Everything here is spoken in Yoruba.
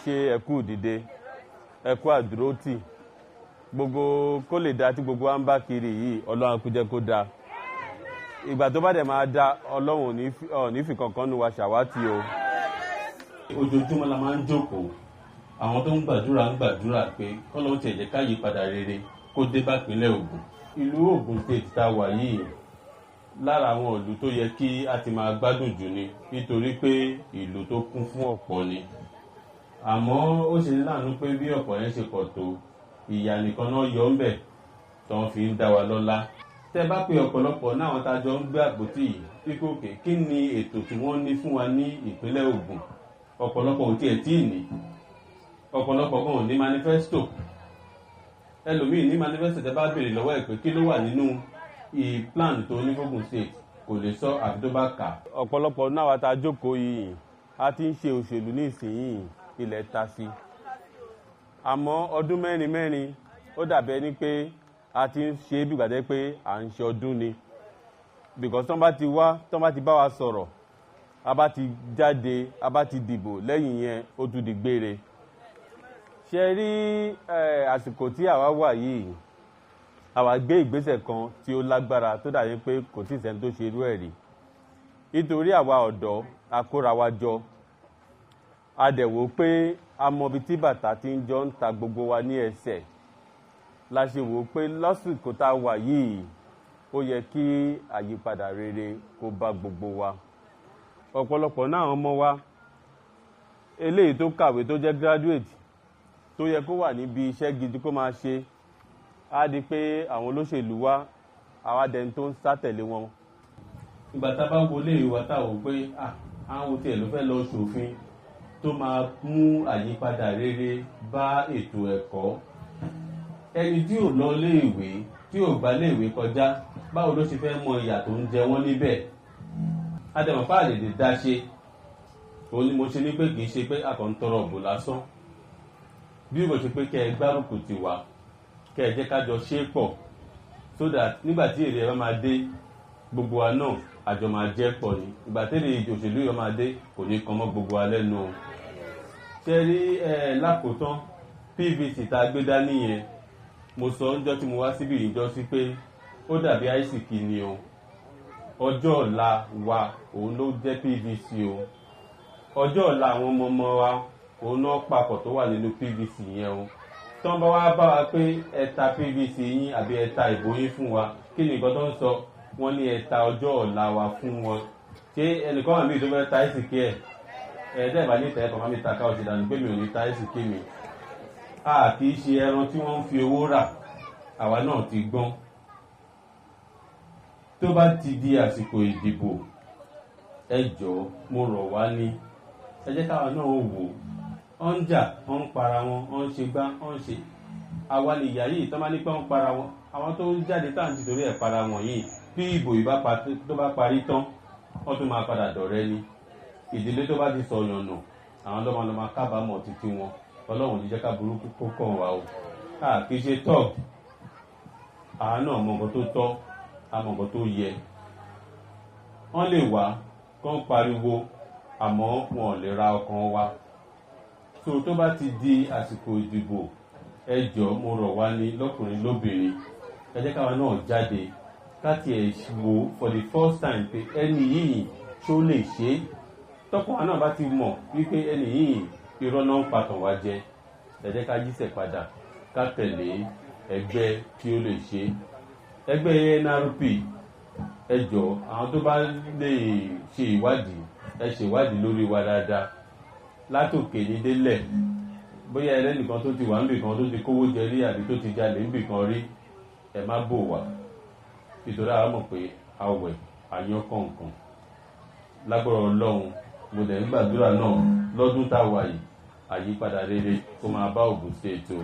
Ṣe ẹ kú dìde, ẹ kú àdúrótì, gbogbo kó lè da tí gbogbo wa ń bá kiri yìí. Ọlọ́run kó jẹ́ kó dáa. Ìgbà tó bá dẹ̀ máa da, Ọlọ́run ò ní fi kankan nu wa ṣàwátì o. Ojoojúmọ́ la máa ń jókòó. Àwọn tó ń gbàdúrà ń gbàdúrà pé kọ́lọ́hún tiẹ̀ jẹ́ ká yí padà rere kó dé bá ìpínlẹ̀ Ògùn. Ìlú Ògùn State tá a wà yìí, lára àwọn ìlú tó yẹ kí a ti máa gbádùn jù ni, nítorí pé ìlú tó kún fún ọ̀pọ̀ ni. Àmọ́ ó ṣe ní láàánú pé bí ọ̀pọ̀ yẹn ṣe pọ̀ tó, ìyà nìkan náà yọ ńbẹ̀ tó ń fi ń dá wa lọ́lá. Tẹ́ bá pe ọ̀pọ̀lọpọ̀ náà àwọn tá a jọ ń gbé àpótí yìí wípé òkè, kí ni ètò tí wọ́n ní fún wa ní ìpínlẹ̀ Ògùn? Ọ̀pọ̀lọpọ̀ ò tiẹ̀ tí ì ní. Ọ̀pọ̀lọpọ̀ gan ò ní manifesto. Ẹlòmíì ní manifesto, tẹ́ bá béèrè lọ́wọ́ ẹ̀ pé kí ló wà nínú plan tó ní f'Ógùn State, kò lè sọ àfi tó bá kà. Ọ̀pọ̀lọpọ̀ náà wa tá a jókòó yìí, a ti ń ṣe òṣèlú ní ìsinyìí, ilẹ̀ ta sí. Àmọ́ ọdún mẹ́rin mẹ́rin, ó dàbí ẹni pé a ti ń ṣe bí gbàdẹ́ pé à ń ṣe ọdún ni, because tọ́n bá ti wá, tọ́n bá ti bá wa sọ̀rọ̀, a bá ti jáde, a bá ti dìbò, lẹ́yìn yẹn ó tún di gbére. Ṣe rí àsìkò tí àwa wà yìí, àwa gbé ìgbésẹ̀ kan tí ó lágbára tó dàbí pé kò tí ì sẹ́ni tó ṣe irú ẹ̀ rí, nítorí àwa ọ̀dọ́ a kóra wa jọ, a dẹ̀ wò pé a mọ ibi tí bàtà ti ń jọ ń ta gbogbo wa ní ẹsẹ̀. La ṣe wò pé lásìkò tá a wà yìí, ó yẹ kí àyípadà rere kó bá gbogbo wa. Ọ̀pọ̀lọpọ̀ náà ọmọ wa eléyìí tó kàwé, tó jẹ́ graduate, tó yẹ kó wà níbi iṣẹ́ gidi kó máa ṣe, á di pé àwọn olóṣèlú wa, àwa dẹni tó ń sá tẹ̀lé wọn. Ìgbà tá a bá wọlé ìwà, tá a wò pé àwọn tiẹ̀ ló fẹ́ lọ ṣòfin tó máa mú àyípadà rere bá ètò ẹ̀kọ́, ẹni tí ò lọ léèwé, tí ò gbá léèwé kọjá, báwo ló ṣe fẹ́ mọ ìyà tó ń jẹ wọ́n níbẹ̀? Adẹ̀mọ̀pá àlèdè dá ṣe. Òun ni mo ṣe ní pé kì í ṣe pé a kàn ń tọrọ òbò lásán, bí kò ṣe pé kẹ́ ẹ gbárùkù tì wá, kẹ́ ẹ jẹ́ ká jọ ṣe é pọ̀, so that nígbà tí èrè ẹ bá máa dé, gbogbo wa náà àjọ máa jẹ́ pọ̀ ni. Ìgbà tẹ́lẹ̀ òṣèlú yọ máa dé, kò ní kan mọ́ gbogbo wa lẹ́nu o. Ṣe rí ẹ, lákòótán, PVC tá a gbé dání yẹn, mo sọ ńjọ́ tí mo wá síbí ìjọ sí pé ó dàbí àìsìkì ni o. Ọjọ́ ọ̀la wa, òun ló jẹ́ PVC o. Ọjọ́ ọ̀la àwọn ọmọ ọmọ wa, òun náà papọ̀ tó wà nínú PVC yẹn o. Tí wọ́n bá wá bá wa pé ẹ ta PVC yín àbí ẹ ta ìbò yín fún wa, kí ni nǹkan tó ń sọ? Wọ́n ní ẹ ta ọjọ́ ọ̀la wa fún wọn. Ṣé ẹnìkan wà níbi tó fẹ́ ta àìsìkì ẹ̀? Ẹ̀ dẹ́ bá ní ìtẹ́ ẹ̀kọ́ máa mi ta ká ọ̀sẹ̀ dànù pé mi ò ní ta àìsìkì mi. A kì í ṣe ẹran tí wọ́n ń fi owó rà. Àwa náà ti gbọ́n. Tó bá ti di àsìkò ìdìbò, ẹ jọ̀ọ́, mo rọ̀ wá ní, ẹ jẹ́ káwa náà wò ó. Ń jà, ó ń para wọn, ó ń ṣe gbá, ó ń ṣe àwa lè yà yìí. Tó máa ní pé ó ń para wọn, àwọn tó ń jáde tá à ń tìtorí ẹ̀ para wọn yìí, bí ìbò yìí tó bá parí tán, wọ́n tún máa padà dọ̀rẹ́ ni. Ìdílé tó bá ti sọ̀yàn nù, àwọn lọ́mọ lọ́mọ kábàámọ̀ títí wọn. Ọlọ́run ní jẹ́ ká burúkú kó kàn wá o. A kì í ṣe tọ́ àá náà mọ nǹkan tó tọ́, a mọ nǹkan tó yẹ. Wọ́n lè wá kán pariwo, àmọ́ wọn ò lè ra ọkàn wa. So tó bá ti di àsìkò ìdìbò, ẹ jọ̀ọ́, mo rọ̀ wá ní, lọ́kùnrin lóbìnrin, ẹ jẹ́ káwa náà jáde, ká tiẹ̀ wò for the first time pé ẹni yìí, ṣó lè ṣe é? Tọkàn wa náà bá ti mọ̀ wípé ẹni yìí, irọ́ náà ń patàn wá jẹ, ẹ jẹ́ ká yíṣẹ̀ padà, ká tẹ̀lé ẹgbẹ́ tí ó lè ṣe, ẹgbẹ́ NRP. Ẹ jọ̀ọ́, àwọn tó bá lè ṣe ìwádìí, ẹ ṣe ìwádìí lórí wa dáadáa látòkè ní délẹ̀. Bóyá ẹlẹ́nìkan tó ti wà níbì kan, tó ti kówó jẹ rí àbí tó ti jalè níbì kan rí, ẹ má bò wá, nítorí àwọn mọ̀ pé àwẹ̀ àyàn kọ̀ọ̀kan lágbára Ọlọ́run. Mo dẹ̀ ń gbàdúrà náà, lọ́dún tá a wà yìí, àyípadà rere kó máa bá Ògùn State o.